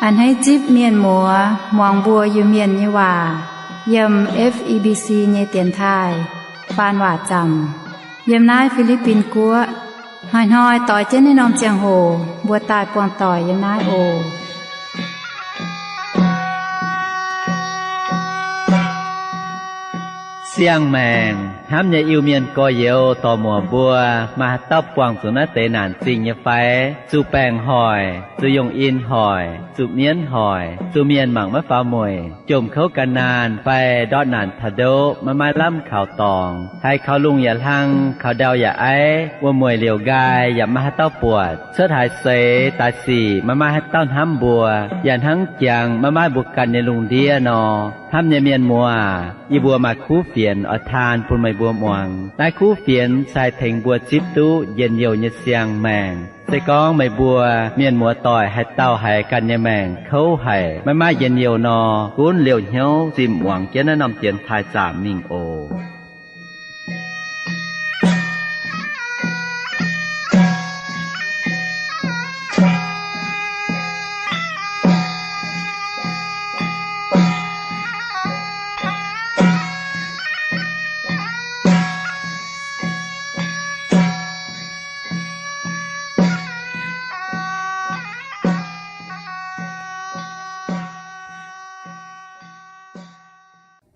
A'hneiv zipv mienh muoz muangx mbuo Iu-Mienh nyei waac yiem F E B C nyei dienx taaih faan waac zaamc yiem naaiv Fi^li^bin Guoqv. Hnoi-hnoi doix jienv naaiv norm ziangh hoc mbuo daaih buangh doic yiem naaiv oc. Siang-maengc hnamv nyei Iu-Mienh gorx-youz dorc-muoc mbuo, maaih haaix dauh buangh zuqc naaiv deix naanc zingh nyei fai? Zuqc baengc hoic, zuqc yongh in hoic, zuqc mienv hoic, zuqc mienh mangc maiv faaux mueic, jomc kouv gan naanh fai ndortv naanc taux ndoqv maiv maaih lamh kaux dorngx, haiz kaux lungh yaac hlang, kaux ndau yaac aiv, wuom-mueic liouc nqaai yaac maiv maaih haaix dauh buatc, cuotv haaix seix daaih sic maiv maaih haaix dauh hnamv mbuo, yaac hnangv jangx maiv maaih mbuo ganh nyei lungh ndiev nor. Hnamv nyei mienh muoz, yie mbuo maaih kuv fienx oix taan bun meih mbuo muangx. Naaiv kuv fienx se haih tengx mbuo zipv duqv njien-youh nyei siang-maengc. Se gorngv meih mbuo mienh muoz-doic haaix dauh haiz ganh nyei maengc kouv haic, maiv maaih njien-youh nor, gunv liouh hnyouv zimh muangx jienv naaiv norm dienx taaih zaamc mingh oc.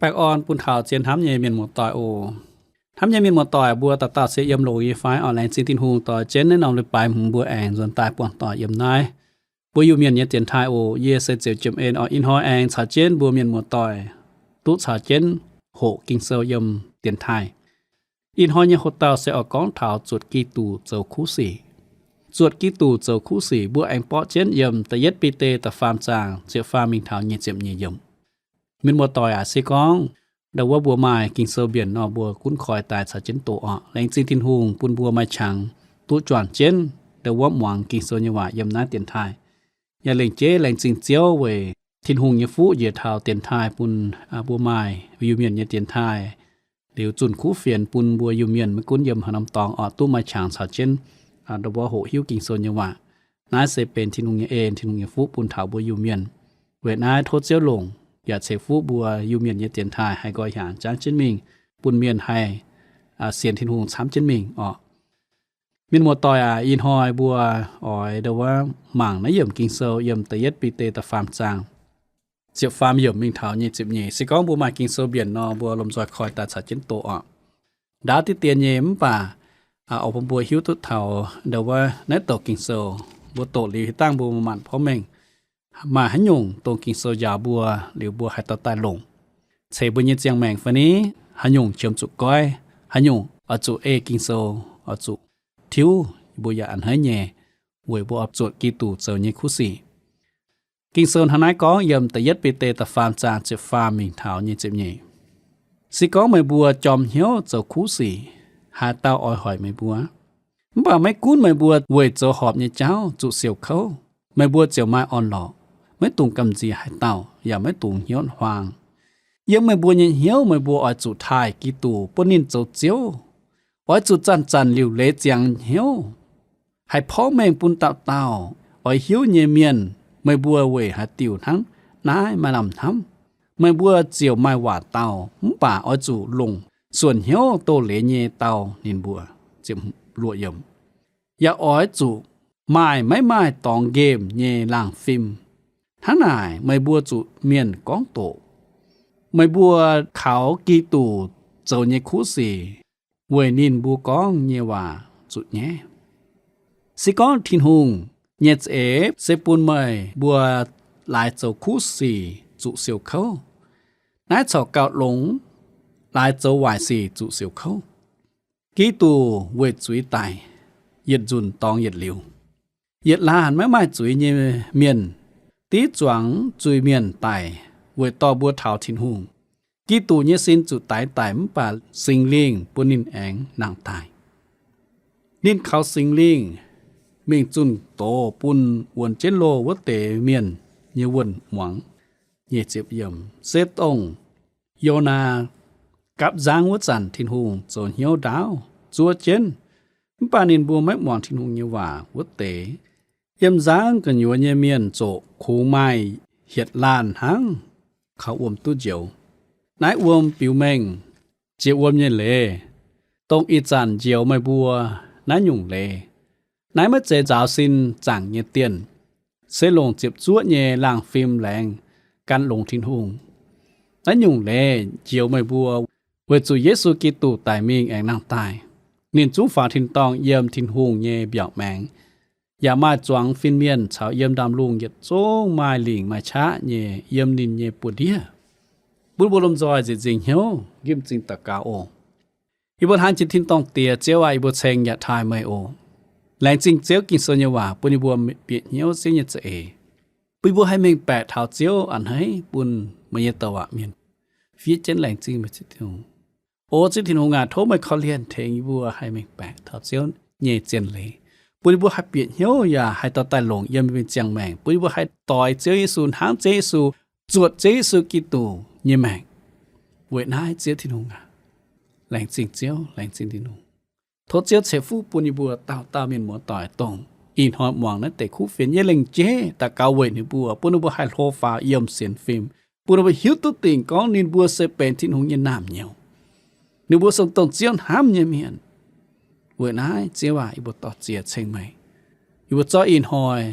Baengh orn bun taux zien hnamv nyei mienh muoz-doic oc. Hnamv nyei mienh muoz-doic mbuo dauh dauh se yiem longx nyei fai? Orqc, laengz zingh Tin-Hungh doix jienv naaiv norm leiz-baaix hmz mbuo aengx nzuonx daaih buangh doic yiem naaiv mbuo Iu-Mienh nyei dienx taaih oc. Yie se Ziouc Jiem En orqc. Ih hnoi aengx caux jienv mbuo mienh muoz-doic duqv caux jienv hoqc Ging-Sou yiem dienx taaih. Ih hnoi nyei hoc-dauh se oix gorngv taux zuotc Giduc zoux kuv sic. Zuotc Giduc zoux kuv sic mbuo aengx borqv jienv yiem da'yietv Bide da'faam zaang ziepc faam mingh taux nyic ziepc nyeic yiemc. Mienh muoz-doic aac, se gorngv ndau wuov mbuo maaih Ging-Sou mbienc nor, mbuo gunv koi daaih caux jienv doqc orqc. Laengz zingh Tin-Hungh bun mbuo maaih qangx duqv juangc jienv ndau wuov muangx Ging-Sou nyei waac yiem naaiv dienx taaih. Yaac lengc jeiv laengz zingh Ziouv weic Tin-Hungh nyei fuqv njiec taux dienx taaih bun mbuo maaih Iu-Mienh nyei dienx taaih liuz zunh kuv fienx bun mbuo Iu-Mienh maiv gunv yiem haaix norm dorngx orqc duqv maaih qangx caux jienv ndau wuov hoqc hiuv Ging-Sou nyei waac. Naaiv se benx Tin-Hungh nyei en, Tin-Hungh nyei fuqv bun taux mbuo Iu-Mienh. Weic naaiv tov Ziouv longc yaac ceix fuqv mbuo Iu-Mienh nyei dienx taaih haih nqoi hiaangx jangv jienv mingh, bun mienh haih sienx Tin-Hungh camv jienv mingh orqc. Mienh muoz-doic aac, ih hnoi mbuo oix ndau wuov mangc naaiv yiemc Ging-Sou yiem da'yietv Bide da'faam zaang ziepc faam yiemc mingh taux nyic ziepc nyeic. Se gorngv mbuo maaih Ging-Sou mbienc nor, mbuo lomh nzoih koi daaih caux jienv doqc orqc. Ndaauv diqv dien nyei mv baac oix bun mbuo hiuv duqv taux ndau wuov naaiv douc Ging-Sou. Mbuo doqc liuz, haaix dangh mbuo manc-manc porv mengh maaih haaix nyungc dongh Ging-Sou njaaux mbuo liuz, mbuo haih dorh daaih longc ceix mbuo nyei ziangh maengc fai ni? Haaix nyungc qiemx zuqc goiv? Haaix nyungc oix zuqc ei Ging-Sou, oix zuqc tiuv? Mbuo yaac a'hneiv nyei, weic mbuo oix zuotc Giduc zoux nyei kuv sic. Ging-Sou hnangv naaiv gorngv yiem da'yietv Bide da'faam zaang ziepc faam mingh taux nyic ziepc nyeic. Se gorngv meih mbuo jorm hnyouv zoux kuv sic, haaix dauh oix hoic meih mbuo? Mv baac maiv gunv meih mbuo weic zoux horpc nyei jauv zuqc siouc kouv, meih mbuo ziouc maaih orn-lorqc, maiv dungx gamh nziex haaix dauh, yaac maiv dungx hnyouv huaang. Yiem meih mbuo nyei hnyouv meih mbuo oix zuqc taaih Giduc bun ninh zoux Ziouv. Oix zuqc zanc-zanc liuc leiz ziangx hnyouv, haih porv mengh bun dauh dauh oix hiuv nyei mienh, meih mbuo weic haaix diuc hnangv naaiv maaih lamh hnamv, meih mbuo ziouc maaih waac dauh. Mv baac oix zuqc longc suonc hnyouv doz-leiz nyei dau ninh mbuo. Yaac oix zuqc maaih maiv maaih dorngx nqemh nyei laangh fim. Hnangv naaic, meih mbuo zuqc mienh gorngv doqc. Meih mbuo kaux Giduc zoux nyei kuv sic weic ninh mbuo gorngv nyei waac zuqc nyaiv. Se gorngv Tin-Hungh nyei za'eix se bun meih mbuo laaix zoux kuv sic zuqc siouc kouv, naaiv corc gauh longx laaix zoux waaic sic zuqc siouc kouv. Giduc weic zuiz daic, yietc nzunc dorngx yietc liuz. Yietc laanh maiv maaih zuiz nyei mienh div zuangx zuiz-mienh daic weic dorh mbuo taux Tin-Hungh. Giduc nyei sin zuqc daix daic mv baac Singx Lingh bun ninh aengx nangh daaih. Ninh kaux Singx Lingh mingh zunh doz bun wuonx jienv loh wuov deix mienh nyei wuonh muangx. Se dongh Yonaa gapv nzangv wuov zanc, Tin-Hungh zoux hnyouv ndaauv zuov jienv, mv baac ninh mbuo maiv muangx Tin-Hungh nyei waac wuov deix, Yiem nzangv gu'nyuoz nyei mienh zoqc kungx maaih hietc laanh hnangv kaux wuom duqv njoux. Naaiv wuom biux mengh jiex wuom nyei leiz, dongh ih zanc njoux meih mbuo naaiv nyungc leiz. Naaiv maiv zeiz nzaaux sin zaangc nyei dienh, se longc ziepc zuoqv nyei laangh fim laengz gan longx Tin-Hungh. Naaiv nyungc leiz njoux meih mbuo weic zuqc Yesu Giduc daic mingh aengx nangh daaih. Ninh zungv faaux tin-dorngh yiem Tin-Hungh nyei mbiaauc maengx, yaac maaih zuangx fin-mienh caux yiem ndaamv-lungh yietc zungv maaih lingc maaih qaqv nyei yiem ninh nyei buoz-ndiev. Bun mbuo lomh nzoih nzieqc nzingc hnyouv, nqipv m'zing daux gaux oc. Yie mbuo hnamv jiex tin-dorngh Diex, Ziouv aac, yie mbuo ceng yaac taaih meih oc. Laengz zingh Ziouv Ging-Sou nyei waac bun yie mbuo bieqc hnyouv Ziouv nyei za'eix, bun yie mbuo haih mengh baeqc taux Ziouv a'hneiv bun meih nyei douc waac mienh fiev jienv. Laengz zingh meih, Ziouv Tin-Hungh. O Ziouv Tin-Hungh aac, tov meih korv-lienh tengx yie mbuo haih mengh baeqc taux Ziouv nyei zien leiz, bun yie mbuo haih bieqc hnyouv yaac haih dorh daaih longc yiem yie mbuo nyei ziangh maengc, bun yie mbuo haih doix Ziouv Yesu, hnangv Ziouv Yesu, zuotc Ziouv Yesu Giduc nyei maengc. Weic naaiv Ziouv Tin-Hungh aac, laengz zingh Ziouv, laengz zingh Tin-Hungh. Tov Ziouv ceix fuqv bun yie mbuo dauh dauh mienh muoz-doic, dongh ih hnoi muangx naaiv deix kuv fienx nyei lengc jeiv, daux gaux weic ninh mbuo, bun ninh mbuo haih hlo faaux yiem sienx fim, bun ninh mbuo hiuv duqv dingc gorngv ninh mbuo se benx Tin-Hungh nyei naamh nyouz. Ninh mbuo se dongh Ziouv hnamv nyei mienh. Weic naaiv Ziouv aac, yie mbuo dorh ziex ceng meih. Yie mbuo zorqv ih hnoi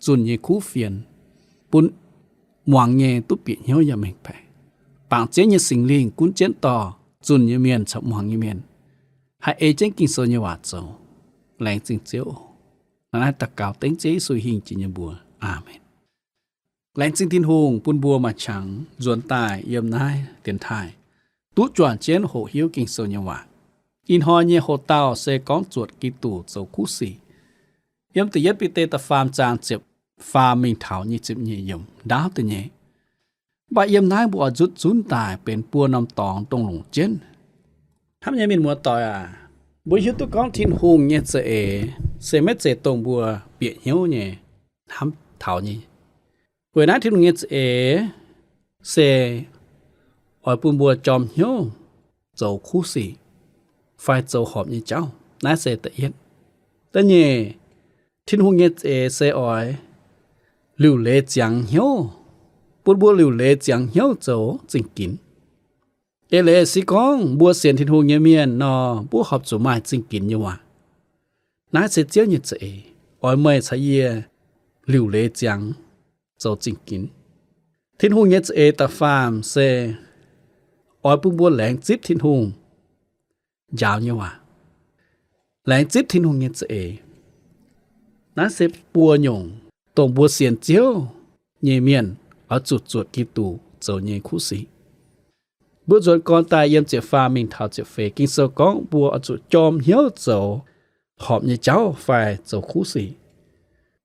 zunh nyei kuv fienx bun muangx nyei duqv bieqc hnyouv yaac mengh baeqc. Bangc Ziouv nyei Singx Lingh gunv jienv dorh zunh nyei mienh caux muangx nyei mienh haih ei jienv Ging-Sou nyei waac zoux. Laengz zingh Ziouv oc. Naaiv daux gaux dengv Ziouv Yesu hingh jiex nyei mbuox. Aamen. Laengz zingh Tin-Hungh bun mbuo maaih qangx nzuonx daaih yiem naaiv dienx taaih duqv juangc jienv hoqc hiuv Ging-Sou nyei waac. Ih hnoi nyei hoc-dauh se gorngv zuotc Giduc zoux kuv sic. Yiem da'yietv Bide da'faam zaang ziepc faam mingh taux nyic ziepc nyeic yiemc ndaauv da'nyeic. Mv baac yiem naaiv mbuo oix nzutv zunv daaih benx buo norm dorngx dongh longc jienv. Hnamv nyei mienh muoz-doic aac, mbuo hiuv duqv gorngv Tin-Hungh nyei za'eix se maiv zeiz dongh mbuo bieqc hnyouv nyei hnamv taux nyei. Weic naaiv Tin-Hungh nyei za'eix se oix bun mbuo jorm hnyouv zoux kuv sic fai zoux horpc nyei jauv. Naaiv se da'yietv. Da'nyeic, Tin-Hungh nyei za'eix se oix liuc leiz ziangx hnyouv, bun mbuo liuc leiz ziangx hnyouv zoux zingh ginx. Eix leiz se gorngv mbuo sienx Tin-Hungh nyei mienh nor, mbuo horpc zuqc maaih zingh ginx nyei waac. Naaiv se Ziouv nyei za'eix, oix meih caux yie liuc leiz ziangx zoux zingh ginx. Tin-Hungh nyei za'eix da'faam se oix bun mbuo laengz zipv Tin-Hungh njaaux nyei waac. Laengz zipv Tin-Hungh nyei za'eix. Naaiv se buo nyungc dongh mbuo sienx Ziouv nyei mienh oix zuqc zuotc Giduc zoux nyei kuv sic. Mbuo nzuonx gorn daaih yiem ziepc faam mingh taux ziepc feix, Ging-Sou gorngv mbuo oix zuqc jorm hnyouv zoux horpc nyei jauv fai zoux kuv sic.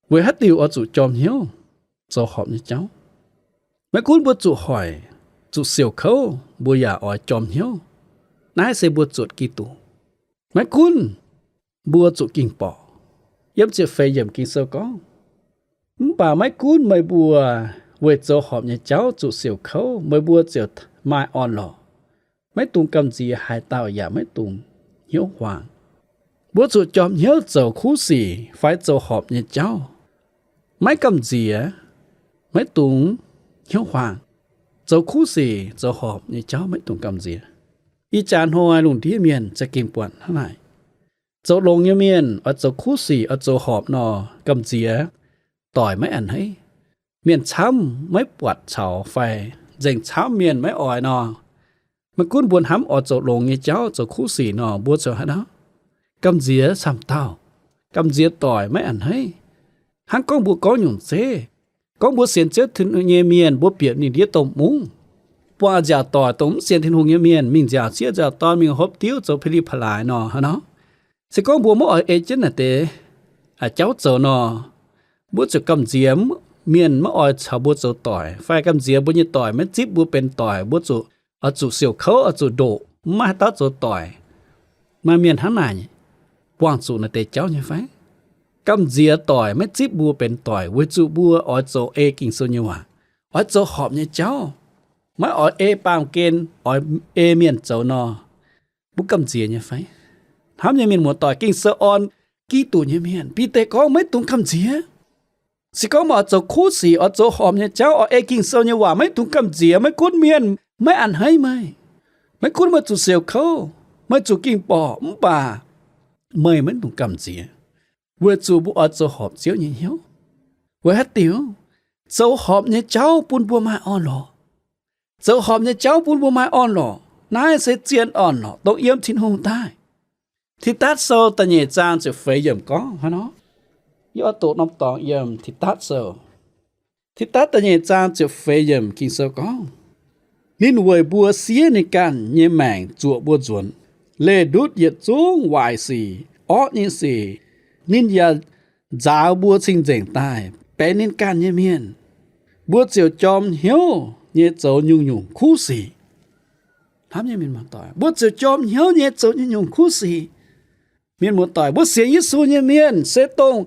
Weic haaix diuc oix zuqc jorm hnyouv zoux horpc nyei jauv? Maiv gunv mbuo zuqc hoic, zuqc siouc kouv, mbuo yaac oix jorm hnyouv. Naaiv se mbuo zuotc Giduc. Maiv gunv mbuo zuqc ging-borqc. Yiem ziepc feix yiemc Ging-Sou gorngv, mv baac maiv gunv meih mbuo weic zoux horpc nyei jauv zuqc siouc kouv, meih mbuo ziouc maaih orn-lorqc. Maiv dungx gamh nziex haaix dauh yaac maiv dungx hnyouv huaang. Mbuo zuqc jorm hnyouv zoux kuv sic fai zoux horpc nyei jauv. Maiv gamh nziex, maiv dungx hnyouv huaang. Zoux kuv sic zoux horpc nyei jauv maiv dungx gamh nziex. Ih jaax hnoi lungh ndiev mienh za'gengh buatc hnangv naaic. Zoux longx nyei mienh oix zoux kuv sic, oix zoux horpc nor, gamh nziex doic maiv a'hneiv. Mienh camv maiv buatc caux fai nzengc camv mienh maiv oix nor, maiv gunv mbuo hnamv oix zoux longx nyei jauv, zoux kuv sic nor, mbuo ziouc haaix nor? Gamh nziex camv dauh, gamh nziex doic maiv a'hneiv. Hnangv gorngv mbuo gorngv nyungc zeiv, gorngv mbuo sienx Ziouv nyei mienh, mbuo bieqc mingh ndiev domh mungv, buangh nziaauc doic, dongh mv sienx Tin-Hungh nyei mienh mingh nziaauc sieqv nziaauc dorn, mingh hopv diuv, zoux pili palaix nor, haaix nor? Se gorngv mbuo maiv oix ei jienv naaic deix jauv zoux nor, mbuo ziouc gamh nziex mienh maiv oix caux mbuo zoux doic, fai gamh nziex mbuo nyei doic maiv zipv mbuo benx doic, mbuo zuqc, oix zuqc siouc kouv, oix zuqc ndoqc, mv maaih haaix dauh zoux doic. Maaih mienh hnangv naaic buangh zuqc naaic deix jauv nyei fai? Gamh nziex doic maiv zipv mbuo benx doic weic zuqc mbuo oix zoux ei Ging-Sou nyei waac, oix zoux horpc nyei jauv, maiv oix ei baamh gen, oix ei mienh zoux nor, mbuo gamh nziex nyei fai? Hnamv nyei mienh muoz-doic, Ging-Sou orn Giduc nyei mienh, Bide gorngv maiv dungx gamh nziex. Se gorngv meih oix zoux kuv sic, oix zoux horpc nyei jauv, oix ei Ging-Sou nyei waac, maiv dungx gamh nziex, maiv gunv mienh maiv a'hneiv meih, maiv gunv meih zuqc siouc kouv, meih zuqc ging borqc, mv baac meih maiv dungx gamh nziex, weic zuqc mbuo oix zoux horpc Ziouv nyei hnyouv. Weic haaix diuc? Zoux horpc nyei jauv bun mbuo maaih orn-lorqc. Zoux horpc nyei jauv bun mbuo maaih orn-lorqc. Naaiv se zien orn-lorqc dongh yiem Tin-Hungh daaih. Tidatv Sou da'nyeic zaang ziepc feix yiemc gorngv hnangv nor. Yie oix doqc norm dorngx yiem Tidatv Sou. Tidatv da'nyeic zaang ziepc feix yiemc Ging-Sou gorngv, ninh weic mbuo siev ninh ganh nyei maengc zuoqc mbuo nzuonx, leih ndutv yietc zungv waaic sic, orqv nyei sic. Ninh yaac nzaaux mbuo cing-nzengc daaih benx ninh ganh nyei mienh. Mbuo ziouc jorm hnyouv nyei zoux nyungc-nyungc kuv sic. Hnamv nyei mienh muoz-doic, mbuo ziouc jorm hnyouv nyei zoux nyungc-nyungc kuv sic. Mienh muoz-doic, mbuo sienx Yesu nyei mienh se dongh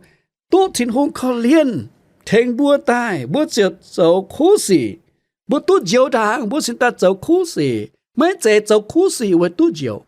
duqv Tin-Hungh korv-lienh tengx mbuo daaih, mbuo ziouc zoux kuv sic. Mbuo duqv njoux ndaangc, mbuo cingx daaih zoux kuv sic. Maiv zeiz zoux kuv sic weic duqv njoux.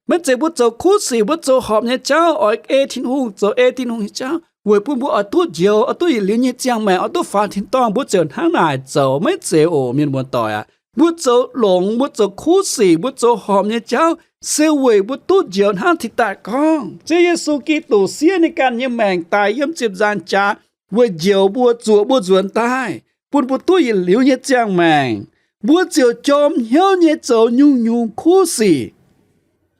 Maiv zeiz mbuo zoux kuv sic, mbuo zoux horpc nyei jauv, oix ei Tin-Hungh, zoux ei Tin-Hungh nyei jauv, weic bun mbuo oix duqv njoux, oix duqv yietc liuz nyei ziangh maengc, oix duqv faaux tin-dorngh, mbuo ziouc hnangv naaic zoux. Maiv zeiz oc, mienh muoz-doic aac. Mbuo zoux longx, mbuo zoux kuv sic, mbuo zoux horpc nyei jauv, se weic mbuo duqv njoux hnangv Tidatv gorngv. Ziouv Yesu Giduc siev ninh ganh nyei maengc daaih yiem ziepc nzaangc jaax weic njoux mbuo, zuoqc mbuo nzuonx daaih, bun mbuo duqv yietc liuz nyei ziangh maengc. Mbuo ziouc jorm hnyouv nyei zoux nyungc-nyungc kuv sic.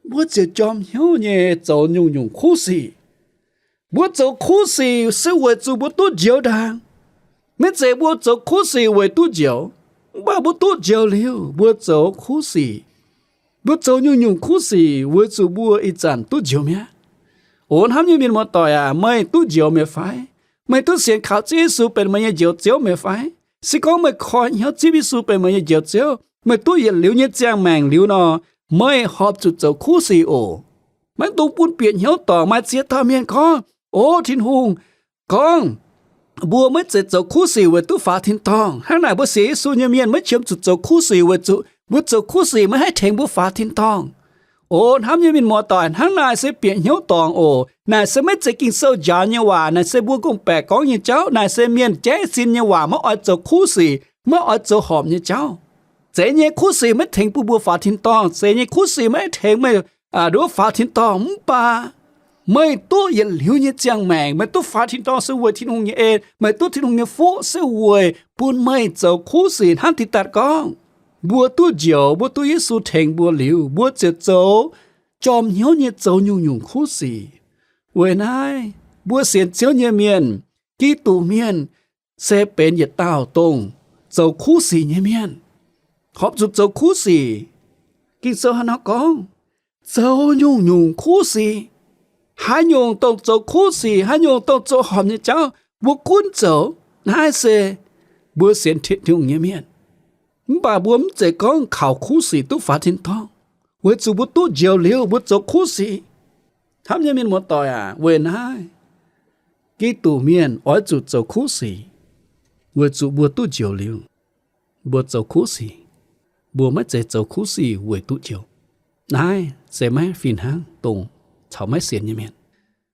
Mbuo ziouc jorm hnyouv nyei zoux nyungc-nyungc kuv sic. Mbuo zoux kuv sic se weic zuqc mbuo duqv njoux ndaangc. Maiv zeiz mbuo zoux kuv sic weic duqv njoux, mv baac mbuo duqv njoux liuz, mbuo zoux kuv sic. Mbuo zoux nyungc-nyungc kuv sic weic zuqc mbuo ih zanc duqv njoux mi'aqv. O hnamv nyei mienh muoz-doic aac, meih duqv njoux mi'aqv fai? Meih duqv sienx kaux Ziouv Yesu benx meih nyei Njoux Ziouv mi'aqv fai? Se gorngv meih koi hnyouv zipv Yesu benx meih nyei Njoux Ziouv, meih duqv yietc liuz nyei ziangh maengc liuz nor, meih horpc zuqc zoux kuv sic oc. Maiv dungx bun bieqc hnyouv dorngc. Maaih ziex dauh mienh gorngv, O Tin-Hungh gorngv, mbuo maiv zeiz zoux kuv sic weic duqv faaux tin-dorngh. Hnangv naaic mbuo sienx Yesu nyei mienh maiv qiemx zuqc zoux kuv sic weic zuqc mbuo zoux kuv sic maiv haih tengx mbuo faaux tin-dorngh. O hnamv nyei mienh muoz-doic, hnangv naaic se bieqc hnyouv dorngc oc. Naaic se maiv zeiz Ging-Sou njaaux nyei waac. Naaic se mbuo gorngv-baeqc gorngv nyei jauv. Naaic se mienh jaiv sin nyei waac, maiv oix zoux kuv sic, maiv oix zoux horpc nyei jauv. Zeiz nyei kuv sic maiv tengx bun mbuo faaux tin-dorngh. Zeiz nyei kuv sic maiv tengx meih nduov faaux tin-dorngh. Mv baac meih duqv yietc liuz nyei ziangh maengc, meih duqv faaux tin-dorngh se weic Tin-Hungh nyei en. Meih duqv Tin-Hungh nyei fuqv se weic bun meih zoux kuv sic hnangv Tidatv gorngv. Mbuo duqv njoux, mbuo duqv Yesu tengx mbuo liuz, mbuo ziouc zoux jorm hnyouv nyei zoux nyungc-nyungc kuv sic. Weic naaiv mbuo sienx Ziouv nyei mienh, Giduc Mienh, se benx yietc dauh dongh zoux kuv sic nyei mienh. Horpc zuqc zoux kuv sic. Ging-Sou hnangv nor gorngv, zoux nyungc-nyungc kuv sic. Haaix nyungc dongh zoux kuv sic, haaix nyungc dongh zoux horpc nyei jauv, mbuo gunv zoux. Naaiv se mbuo sienx Tin-Hungh nyei mienh. Mv baac mbuo mv zeiz gorngv kaux kuv sic duqv faaux tin-dorngh, weic zuqc mbuo duqv njoux liuz mbuo zoux kuv sic. Hnamv nyei mienh muoz-doic aac, weic naaiv Giduc Mienh oix zuqc zoux kuv sic, weic zuqc mbuo duqv njoux liuz mbuo zoux kuv sic. Mbuo maiv zeiz zoux kuv sic weic duqv njoux. Naaiv se maiv fih hnangv dongh caux maiv sienx nyei mienh.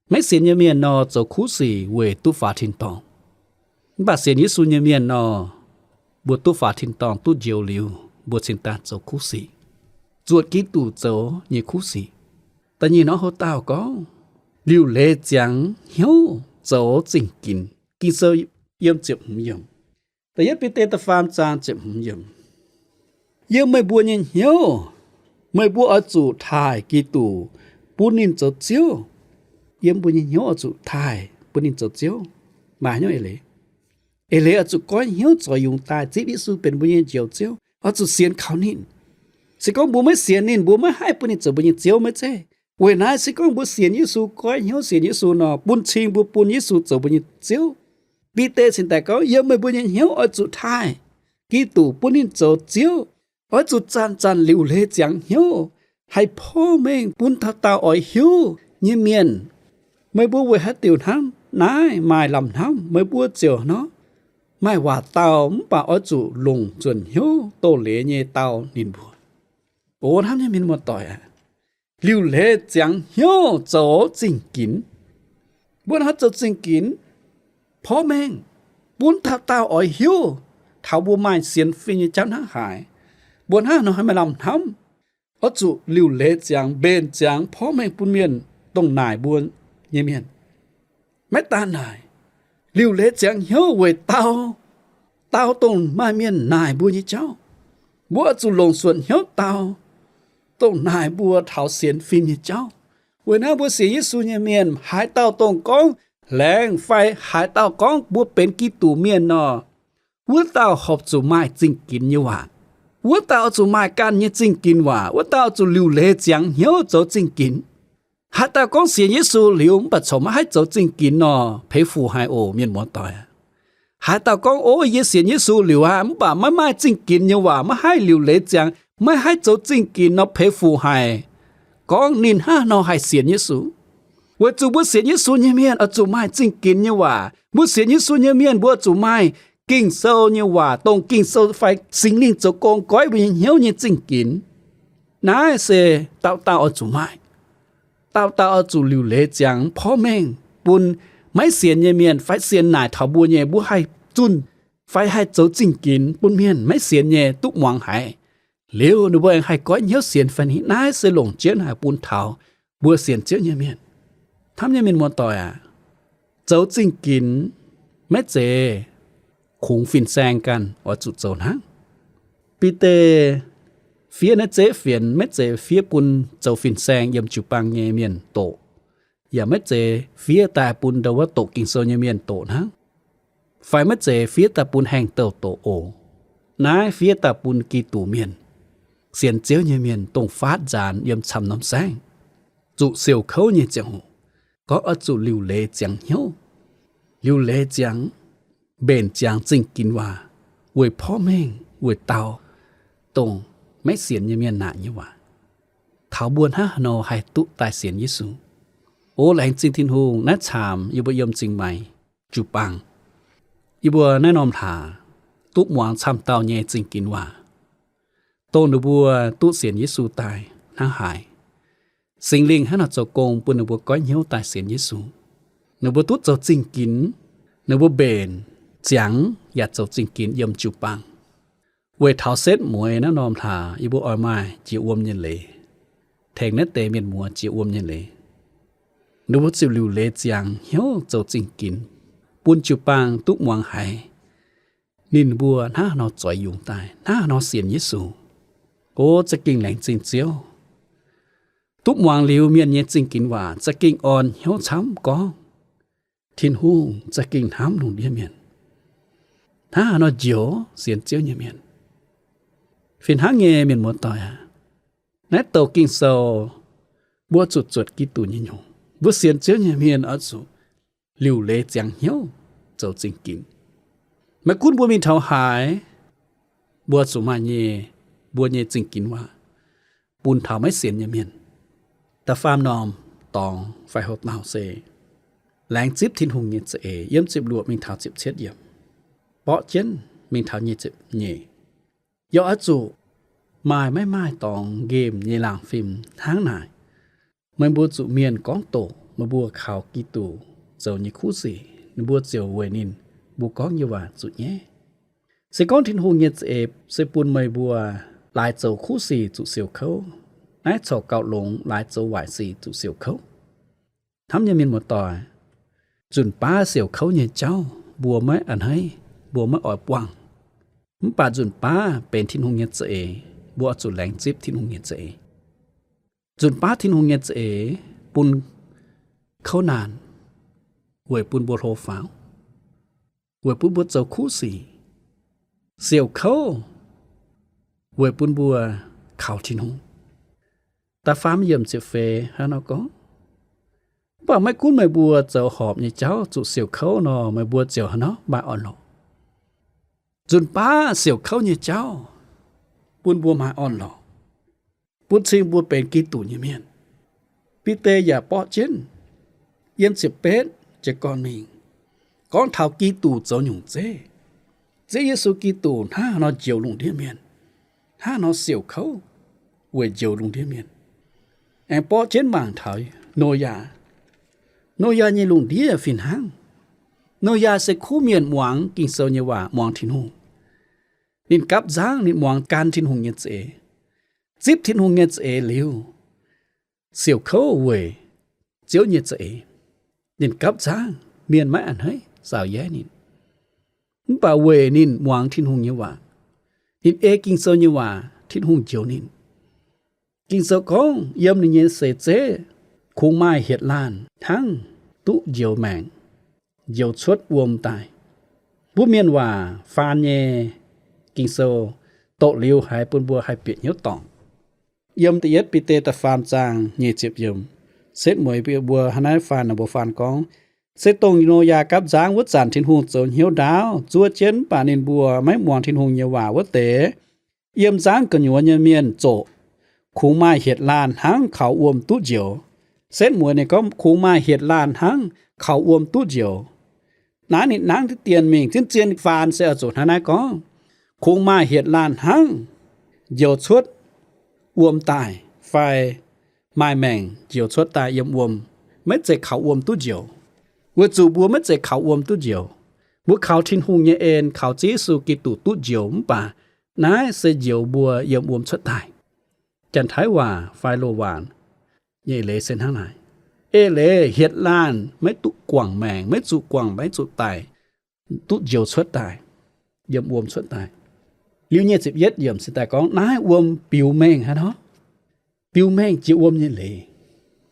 Maiv sienx nyei mienh nor zoux kuv sic weic duqv faaux tin-dorngh. Mv baac sienx Yesu nyei mienh nor, mbuo duqv faaux tin-dorngh duqv njoux liuz, mbuo cingx daaih zoux kuv sic, zuotc Giduc zoux nyei kuv sic. Da'nyeic norm houv dauh gorngv, liuc leiz ziangx hnyouv zoux zingh ginx. Ging-Sou yiem ziepc hmz yiemc. Da'yietv Bide da'faam zaang ziepc hmz yiemc. Yiem meih mbuo nyei hnyouv, meih mbuo oix zuqc taaih Giduc bun ninh zoux Ziouv. Yiem mbuo nyei hnyouv oix zuqc taaih bun ninh zoux Ziouv. Maaih hnyouv eix leiz. Eix leiz oix zuqc goiv hnyouv zoux yungz daaih zipv Yesu benx mbuo nyei Njoux Ziouv. Oix zuqc sienx kaux ninh. Se gorngv mbuo maiv sienx ninh, mbuo maiv haih bun ninh zoux mbuo nyei Ziouv maiv zeiz. Weic naaiv se gorngv mbuo sienx Yesu, goiv hnyouv sienx Yesu nor, bun cing mbuo bun Yesu zoux mbuo nyei Ziouv. Bide cingx daaih gorngv, yiem meih mbuo nyei hnyouv oix zuqc taaih Giduc bun ninh zoux Ziouv. Oix zuqc zanc-zanc liuc leiz ziangx hnyouv, haih porv mengh bun dauh dauh oix hiuv nyei mienh. Meih mbuo weic haaix diuc hnamv naaiv maaih lamh hnamv, meih mbuo ziouc nor maaih waac dau, mv baac oix zuqc longc nzuonx hnyouv doz-leiz nyei dau ninh mbuo. O hnamv nyei mienh muoz-doic aac, liuc leiz ziangx hnyouv zoux zingh ginx. Mbuo hnamv zoux zingh ginx, porv mengh. bun dauh dauh oix hiuv taux mbuo maaih sienx fim nyei jauv hnangv haaix. Mbuo hnangv haaix nor haih maaih lamh hnamv oix zuqc liuc leiz ziangx, mbenc ziangx porv mengh bun mienh dongh naaic mbuo nyei mienh. Maiv daan naaic, liuc leiz ziangx hnyouv weic dau, dau dongh maaih mienh naaic mbuo nyei jauv. Mbuo oix zuqc longc suonc hnyouv dau dongh naaic mbuo taux sienx fim nyei jauv. Weic naaiv mbuo sienx Yesu nyei mienh, haaix dauh dongh gorngv laengz fai haaix dauh gorngv mbuo benx Giduc mienh nor, wuov dauh horpc zuqc maaih zingh ginx nyei waac. Wuov dauh oix zuqc maaih ganh nyei zingh ginx waac. Wuov dauh oix zuqc liuc leiz ziangx hnyouv zoux zingh ginx. Haaix dauh gorngv sienx Yesu liuz mv baac corc maiv haih zoux zingh ginx nor, peix fuc haic oc, mienh muoz-doic. Haaix dauh gorngv, ov, yie sienx Yesu liuz aqv, mv baac maiv maaih zingh ginx nyei waac, maiv haih liuc leiz ziangx, maiv haih zoux zingh ginx nor, peix fuc haic. Gorngv ninh hnangv haaix nor haih sienx Yesu? Weic zuqc mbuo sienx Yesu nyei mienh oix zuqc maaih zingh ginx nyei waac. Mbuo sienx Yesu nyei mienh mbuo oix zuqc maaih Ging-Sou nyei waac, dongh Ging-Sou fai Singx Lingh zoux gong goiv mbuo nyei hnyouv nyei zingh ginx. Naaiv se dauh dauh oix zuqc maaih. Dauh dauh oix zuqc liuc leiz ziangx porv mengh bun maiv sienx nyei mienh fai sienx naaic taux mbuo nyei, mbuo haih zunh fai haih zoux zingh ginx bun mienh maiv sienx nyei duqv muangx haiz. Liuz ninh mbuo aengx haih goiv hnyouv sienx fai ni. Naaiv se longc jienv haic bun taux mbuo sienx Ziouv nyei mienh. Hnamv nyei mienh muoz-doic aac, zoux zingh ginx maiv zeiz kungx fin-saeng ganh oix zuqc zoux hnangv. Bide fiev naaiv zeiv fienx maiv zeiz fiev bun zoux fin-saeng yiem jiu-baang nyei mienh doqc, yaac maiv zeiz fiev daaih bun ndau wuov doqc Ging-Sou nyei mienh doqc hnangv, fai maiv zeiz fiev daaih bun haengh douh doqc oc. Naaiv fiev daaih bun Giduc mienh, sienx Ziouv nyei mienh, dongh faatv nzaanx yiem camv norm saengv, zuqc siouc kouv nyei ziangh hoc, gorngv oix zuqc liuc leiz ziangx hnyouv, liuc leiz ziangx, mbenc ziangx zingh ginx waac weic porv mengh, weic dau dongh maiv sienx nyei mienh naaic nyei waac, taux mbuo hnangv haaix nor haih duqv daaih sienx Yesu. O laengz zingh Tin-Hungh, naaiv caamx yie mbuo yiem Zingh Maix jiu-baang, yie mbuo naaiv norm hlaax duqv muangx camv dauh nyei zingh ginx waac, dongh ninh mbuo duqv sienx Yesu daaih hnangv haaix. Singx Lingh hnangv nor zoux gong bun ninh mbuo goiv hnyouv daaih sienx Yesu. Ninh mbuo duqv zoux zingh ginx, ninh mbuo mbenc ziangx yaac zoux zingh ginx yiem jiu-baang. Weic taux setv mueiz naaiv norm hlaax yie mbuo oix maaih jiex wuom nyei leiz, tengx naaiv deix mienh muoz jiex wuom nyei leiz. Ninh mbuo ziouc liuc leiz ziangx hnyouv zoux zingh ginx, bun jiu-baang duqv muangx haiz ninh mbuo hnangv haaix nor zueiz yungz daaih, hnangv haaix nor sienx Yesu. O za'gengh laengz zingh Ziouv. Duqv muangx liuz mienh nyei zingh ginx waac, za'gengh orn hnyouv camv gorngv, Tin-Hungh za'gengh hnamv lungh ndiev mienh. Hnangv haaix nor njoux sienx Ziouv nyei mienh. Fih hnangv nyei, mienh muoz-doic aac, naaiv douc Ging-Sou mbuo zuqc zuotc Giduc nyei nyungc. Mbuo sienx Ziouv nyei mienh oix zuqc liuc leiz ziangx hnyouv zoux zingh ginx. Maiv gunv mbuo mingh taux haaix, mbuo zuqc maaih nyei, mbuo nyei zingh ginx waac bun taux maiv sienx nyei mienh. Da'faam norm dorngx fai houc dauh se laengz zipv Tin-Hungh nyei za'eix, yiem ziepc luoqc mingh taux ziepc cietv yiemc, borqv jienv mingh taux nyic ziepc nyeic. Yaac oix zuqc maaih maiv maaih dorngx nqemh nyei laangh fim hnangv naaic. Meih mbuo zuqc mienh gorngv doqc meih mbuo kaux Giduc zoux nyei kuv sic, ninh mbuo ziouc weic ninh mbuo gorngv nyei waac zuqc nyaiv. Se gorngv Tin-Hungh nyei za'eix se bun meih mbuo laaix zoux kuv sic zuqc siouc kouv, naaiv corc gauh longx laaix zoux waaic sic zuqc siouc kouv. Hnamv nyei mienh muoz-doic, nzunc baav siouc kouv nyei jauv mbuo maiv a'hneiv, mbuo maiv oix buangh. Mv baac nzunc baav benx Tin-Hungh nyei za'eix, mbuo oix zuqc laengz zipv Tin-Hungh nyei za'eix. Nzunc baav Tin-Hungh nyei za'eix bun kouv naanc, weic bun mbuo hlo faaux, weic bun mbuo zoux kuv sic. Siouc kouv weic bun mbuo kaux Tin-Hungh. Da'faam yiemc ziepc feix hnangv nor gorngv, mv baac maiv gunv meih mbuo zoux horpc nyei jauv zuqc siouc kouv nor, meih mbuo ziouc haaix nor maaih orn-lorqc. Nzunc baav siouc kouv nyei jauv bun mbuo maaih orn-lorqc, bun cing mbuo benx Giduc nyei mienh. Bide yaac borqv jienv yiem ziepc betv jiez gorn mingh gorngv taux Giduc zoux nyungc zeiv. Ziouv Yesu Giduc hnangv haaix nor njoux lungh ndiev mienh, hnangv haaix nor siouc kouv weic njoux lungh ndiev mienh. Aengx borqv jienv mangc taux Noyaa. Noyaa nyei lungh ndiev fih hnangv. Noyaa se kuv mienh muangx Ging-Sou nyei waac, muangx Tin-Hungh. Ninh gapv nzangv, ninh muangx gan Tin-Hungh nyei za'eix, zipv Tin-Hungh nyei za'eix liuz, siouc kouv weic Ziouv nyei za'eix. Ninh gapv nzangv, mienh maiv a'hneiv saaux yaiv ninh. Mv baac weic ninh muangx Tin-Hungh nyei waac, ninh ei Ging-Sou nyei waac, Tin-Hungh njoux ninh. Ging-Sou gorngv yiem ninh nyei seix zeiv kungx maaih hietc laanh hnangv duqv njoux maengc, njoux cuotv wuom daaih. Mbuo mienh waac faan nyei Ging-Sou doqc liuz haiz bun mbuo haih bieqc hnyouv dorngc. Yiem da'yietv Bide da'faam zaang nyic ziepc yiemc, setv mueiz bun mbuo hnangv naaiv faan, ninh mbuo faan gorngv, se dongh Noyaa gapv nzangv wuov zanc Tin-Hungh zoux hnyouv ndaauv zuov jienv mv baac ninh mbuo maiv muangx Tin-Hungh nyei waac wuov deix, yiem nzangv gu'nyuoz nyei mienh zoqc, kungx maaih hietc laanh hnangv kaux wuom duqv njoux. Setv mueiz ninh gorngv kungx maaih hietc laanh hnangv kaux wuom duqv njoux. Naaiv ninh nangv diqv dien mingh, zien-zien faan se oix zuqc hnangv naaiv gorngv, kungx maaih hietc laanh hnangv njoux cuotv wuom daaih fai maaih maengc njoux cuotv daaih yiem wuom, maiv zeiz kaux wuom duqv njoux. Weic zuqc mbuo maiv zeiz kaux wuom duqv njoux. Mbuo kaux Tin-Hungh nyei en, kaux Ziouv Yesu Giduc duqv njoux mv baac naaiv se njoux mbuo yiem wuom cuotv daaih. Janx-Taiv waac fai Loz-waac nyei eix leiz se hnangv naaic. Eix leiz hietc laanh maiv duqv guangc maengc, maiv zuqc guangc, maiv zuqc daic, duqv njoux cuotv daaih, yiem wuom cuotv daaih. Liuz nyic ziepc yietv yiemc se daaih gorngv naaiv wuom biux mengh haaix nor? Biux mengh jiex wuom nyei leiz.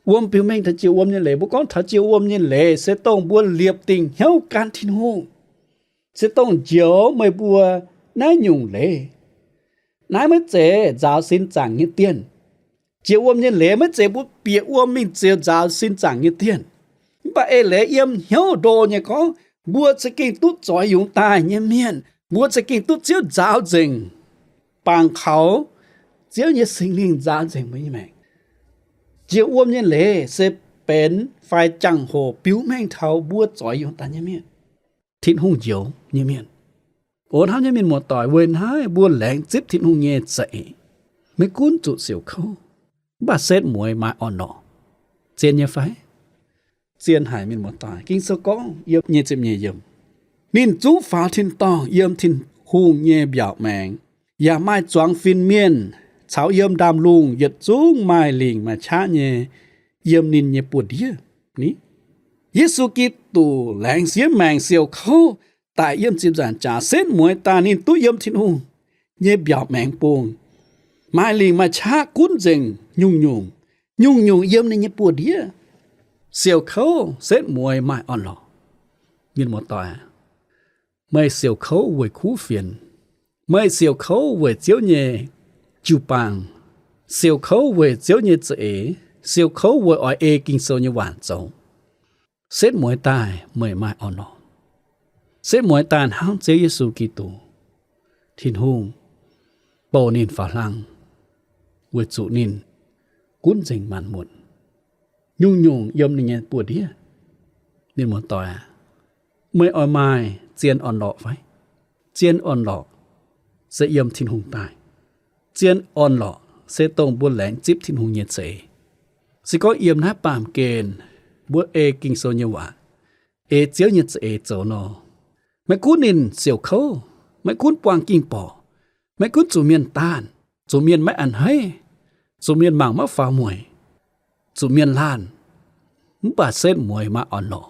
Wuom biux mengh taux jiex wuom nyei leiz. Mbuo gorngv taux jiex wuom nyei leiz se dongh mbuo liepc dingc hnyouv gan Tin-Hungh, se dongh njoux meih mbuo naaiv nyungc leiz. Naaiv maiv zeiz nzaaux sin zaangc nyei dienh. Jiex wuom nyei leiz maiv zeiz mbuo bieqc wuom mingh ziouc nzaaux sin zaangc nyei dienh. Mv baac eix leiz yiem hnyouv ndo nyei gorngv, mbuo za'gengh duqv zoix yungz daaih nyei mienh, mbuo za'gengh duqv Ziouv nzaaux nzengc, bangc kaux Ziouv nyei Singx Lingh nzaaux nzengc mbuo nyei maengc. Jiex wuom nyei leiz se benx fai jangx-hoc biux mengh taux mbuo zoix yungz daaih nyei mienh, Tin-Hungh njoux nyei mienh. O hnamv nyei mienh muoz-doic, weic naaiv mbuo laengz zipv Tin-Hungh nyei za'eix, maiv gunv zuqc siouc kouv, mv baac setv mueiz maaih orn-lorqc. Zien nyei fai? Zien haic mienh muoz-doic. Ging-Sou gorngv yiem nyic ziepc nyeic yiemc, ninh zungv faaux tin-dorngh yiem Tin-Hungh nyei mbiaauc maengx, yaac maaih zuangx fin-mienh caux yiem ndaamv-lungh yietc zungv maaih lingc maaih qaqv nyei yiem ninh nyei buoz-ndiev ni. Yesu Giduc laengz siev maengc siouc kouv daic yiem ziepc nzaangc jaax, setv mueiz daaih ninh duqv yiem Tin-Hungh nyei mbiaauc maengx bung, maaih lingc maaih qaqv gunv nzengc nyungc-nyungc, nyungc-nyungc yiem ninh nyei buoz-ndiev. Siouc kouv, setv mueiz maaih orn-lorqc. Mienh muoz-doic, meih siouc kouv weic kuv fienx, meih siouc kouv weic Ziouv nyei jiu-baang, siouc kouv weic Ziouv nyei za'eix, siouc kouv weic oix ei Ging-Sou nyei waac zoux, setv mueiz daaih meih maaih orn-lorqc. Setv mueiz daaih hnangv Ziouv Yesu Giduc, Tin-Hungh bouh ninh faaux hlang, weic zuqc ninh gunv nzengc maanc muotc, nyungc-nyungc yiem ninh nyei buoz-ndiev. Mienh muoz-doic aac, meih oix maaih zien orn-lorqc fai? Zien orn-lorqc se yiem Tin-Hungh daaih. Zien orn-lorqc se dongh mbuo laengz zipv Tin-Hungh nyei za'eix. Se gorngv yiem naaiv baamh gen mbuo ei Ging-Sou nyei waac, ei Ziouv nyei za'eix zoux nor, maiv gunv ninh siouc kouv, maiv gunv buangh ging-borqc, maiv gunv zuqc mienh daanh, zuqc mienh maiv a'hneiv, zuqc mienh mangc maiv faaux mueic, zuqc mienh laanh, mv baac setv mueiz maaih orn-lorqc.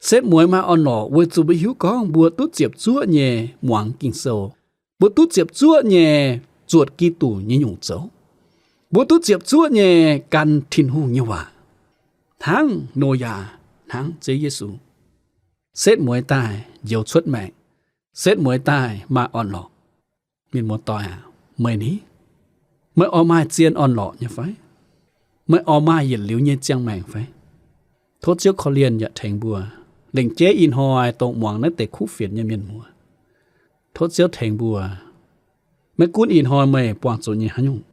Setv mueiz maaih orn-lorqc weic zuqc mbuo hiuv gorngv mbuo duqv ziepc zuoqv nyei muangx Ging-Sou, mbuo duqv ziepc zuoqv nyei zuotc Giduc nyei nyungc zoux, mbuo duqv ziepc zuoqv nyei gan Tin-Hungh nyei waac, hnangv Noyaa, hnangv Ziouv Yesu. Setv mueiz daaih njoux cuotv maengc, setv mueiz daaih maaih orn-lorqc. Mienh muoz-doic aac, meih ni, meih oix maaih zien orn-lorqc nyei fai? Meih oix maaih yietc liuz nyei ziangh maengc fai? Tov Ziouv korv-lienh yaac tengx mbuo, lengc jeiv ih hnoi dongh muangx naaiv deix kuv fienx nyei mienh muoz. Tov Ziouv tengx mbuo, maiv gunv ih hnoi meih buangh zuqc nyei haaix nyungc,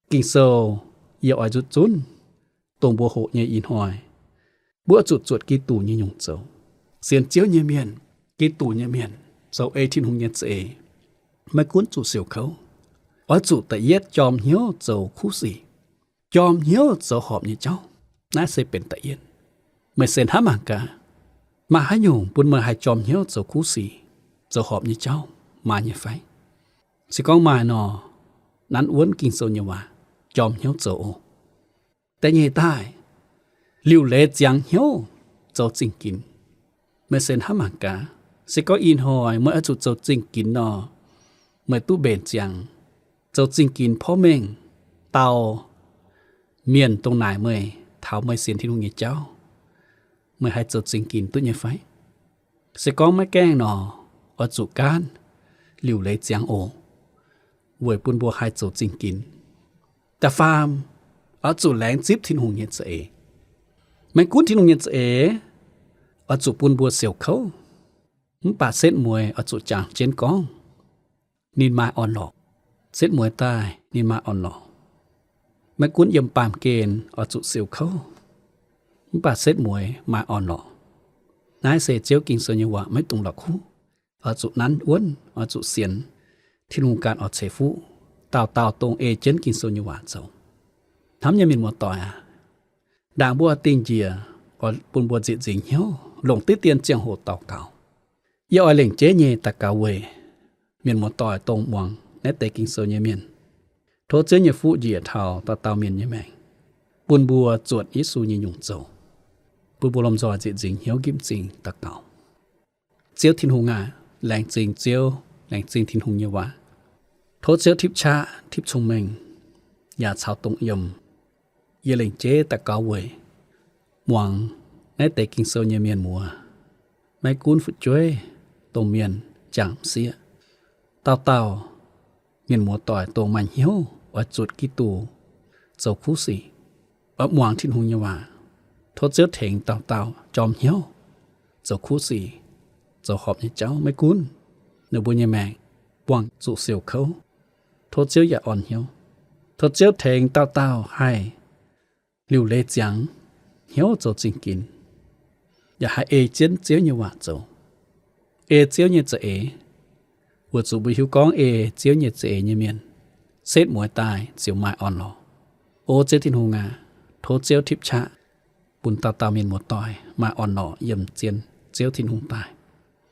Ging-Sou yie oix nzutv zunv, dongh mbuo hoqc nyei ih hnoi, mbuo zuqc zuotc Giduc nyei nyungc zoux, sienx Ziouv nyei mienh, Giduc nyei mienh, zoux ei Tin-Hungh nyei za'eix, maiv gunv zuqc siouc kouv. Oix zuqc da'yietv jorm hnyouv zoux kuv sic, jorm hnyouv zoux horpc nyei jauv. Naaiv se benx da'yietv. Meih se hnamv mangc gaax, Maaih haaix nyungc bun meih haih jorm hnyouv zoux kuv sic, zoux horpc nyei jauv, maaih nyei fai? Se gorngv maaih nor, nanv wuonv Ging-Sou nyei waac, jorm hnyouv zoux oc. Da'nyeic daaih, liuc leiz ziangx hnyouv zoux zingh ginx. Meih se hnamv mangc gaax, se gorngv ih hnoi meih oix zuqc zoux zingh ginx nor, meih duqv mbenc ziangx zoux zingh ginx porv mengh dau mienh dongh naaic meih, taux meih sienx Tin-Hungh nyei jauv, meih haih zoux zingh ginx duqv nyei fai? Se gorngv maiv gaengh nor, oix zuqc gaanv liuc leiz ziangx oc, weic bun mbuo haih zoux zingh ginx. Da'faam, oix zuqc laengz zipv Tin-Hungh nyei za'eix. Maiv gunv Tin-Hungh nyei za'eix oix zuqc bun mbuo siouc kouv, mv baac setv mueiz oix zuqc jangx jienv gorngv, ninh maaih orn-lorqc. Setv mueiz daaih ninh maaih orn-lorqc. Maiv gunv yiem baamh gen oix zuqc siouc kouv, mv baac setv mueiz maaih orn-lorqc. Naaiv se Ziouv Ging-Sou nyei waac, maiv dungx la'kuqv. Oix zuqc nanv wuonv, oix zuqc sienx Tin-Hungh ganh oix ceix fuqv dauh dauh dongh ei jienv Ging-Sou nyei waac zoux. Hnamv nyei mienh muoz-doic aac, ndaangc mbuo dingh njiec oix bun mbuo nzieqc nzingc hnyouv longc diqv dien ziangh hoc daux gaux. Yie oix lengc jeiv nyei daux gaux weic mienh muoz-doic dongh muangx naaiv deix Ging-Sou nyei mienh. Tov Ziouv nyei fuqv njiec taux dauh dauh mienh nyei maengc, bun mbuo zuotc Yesu nyei nyungc zoux, bun mbuo lomh nzoih nzieqc nzingc hnyouv nqipv m'zing daux gaux. Ziouv Tin-Hungh aac, laengz zingh Ziouv, laengz zingh Tin-Hungh nyei waac. Tov Ziouv tipv qaqv, tipv cong-mengh, yaac caux dongh yiem. Yie lengc jeiv daux gaux weic muangx naaiv deix Ging-Sou nyei mienh muoz, maiv gunv fu'jueiv, domh mienh, jangc m'sieqv, dauh dauh mienh muoz-doic dongh maaih hnyouv oix zuotc Giduc zoux kuv sic, oix muangx Tin-Hungh nyei waac. Tov Ziouv tengx dauh dauh jorm hnyouv zoux kuv sic, zoux horpc nyei jauv, maiv gunv ninh mbuo nyei maengc buangh zuqc siouc kouv. Tov Ziouv yaac orn hnyouv. Tov Ziouv tengx dauh dauh haih liuc leiz ziangx hnyouv zoux zingh ginx, yaac haih ei jienv Ziouv nyei waac zoux, ei Ziouv nyei za'eix. Weic zuqc mbuo hiuv gorngv ei Ziouv nyei za'eix nyei mienh, setv mueiz daaih ziouc maaih orn-lorqc. O Ziouv Tin-Hungh aac, tov Ziouv tipv qaqv bun dauh dauh mienh muoz-doic maaih orn-lorqc yiem zien Ziouv Tin-Hungh daaih.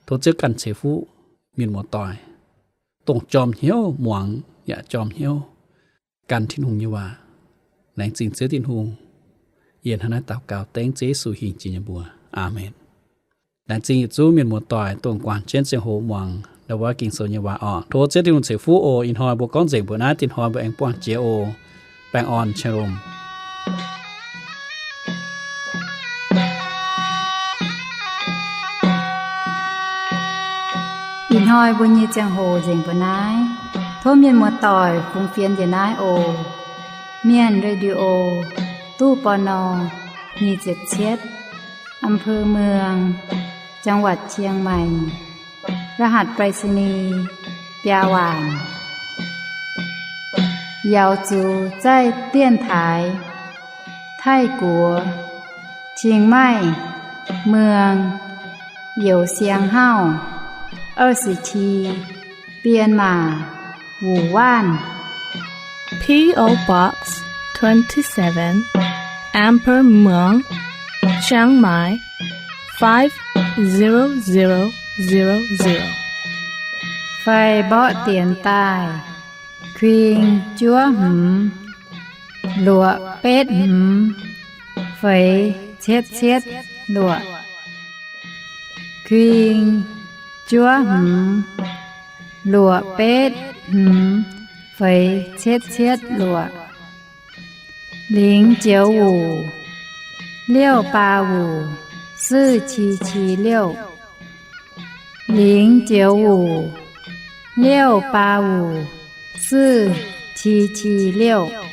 Tov Ziouv ganh ceix fuqv mienh muoz-doic dongh jorm hnyouv muangx yaac jorm hnyouv gan Tin-Hungh nyei waac. Laengz zingh Ziouv Tin-Hungh. Yie hnangv naaiv daux gaux dengv Ziouv Yesu hingh jiex nyei mbuox. Aamen. Laengz zingh yietc zungv mienh muoz-doic dongh guangc jienv ziangh hoc muangx ndau wuov Ging-Sou nyei waac orqc. Tov Ziouv Tin-Hungh ceix fuqv oc. Ih hnoi mbuo gorngv nzengc mbuo naaiv, tin hnoi mbuo aengx buangh jiex oc. Baengh orn, shalom. Ih hnoi mbuo nyei ziangh hoc nzengc mbuo naaiv. Tov mienh muoz-doic fungx fienx njiec naaiv oc. Mienh Radio, ตู้ ปณ. nyic ziepc cietv, อำเภอเมือง จังหวัดเชียงใหม่ รหัสไปรษณีย์ biaa waanc. 瑶族在电台 Taiv-Guoqv, Chiang Mai, เมือง Youh Siang Hauv, 二十七, Bienh Maac, Wuonh Waanv. P O Box twenty-seven, Amber Muang, Chiang Mai, five zero zero zero zero. Fai mborqv dienx daaih, kuing juov hmz, luoqc betv hmz, feix cietv cietv luoqc. Kuing juov hmz, luoqc betv hmz, feix cietv cietv luoqc. 零九五 六八五 四七七六, 零九五 六八五 四七七六.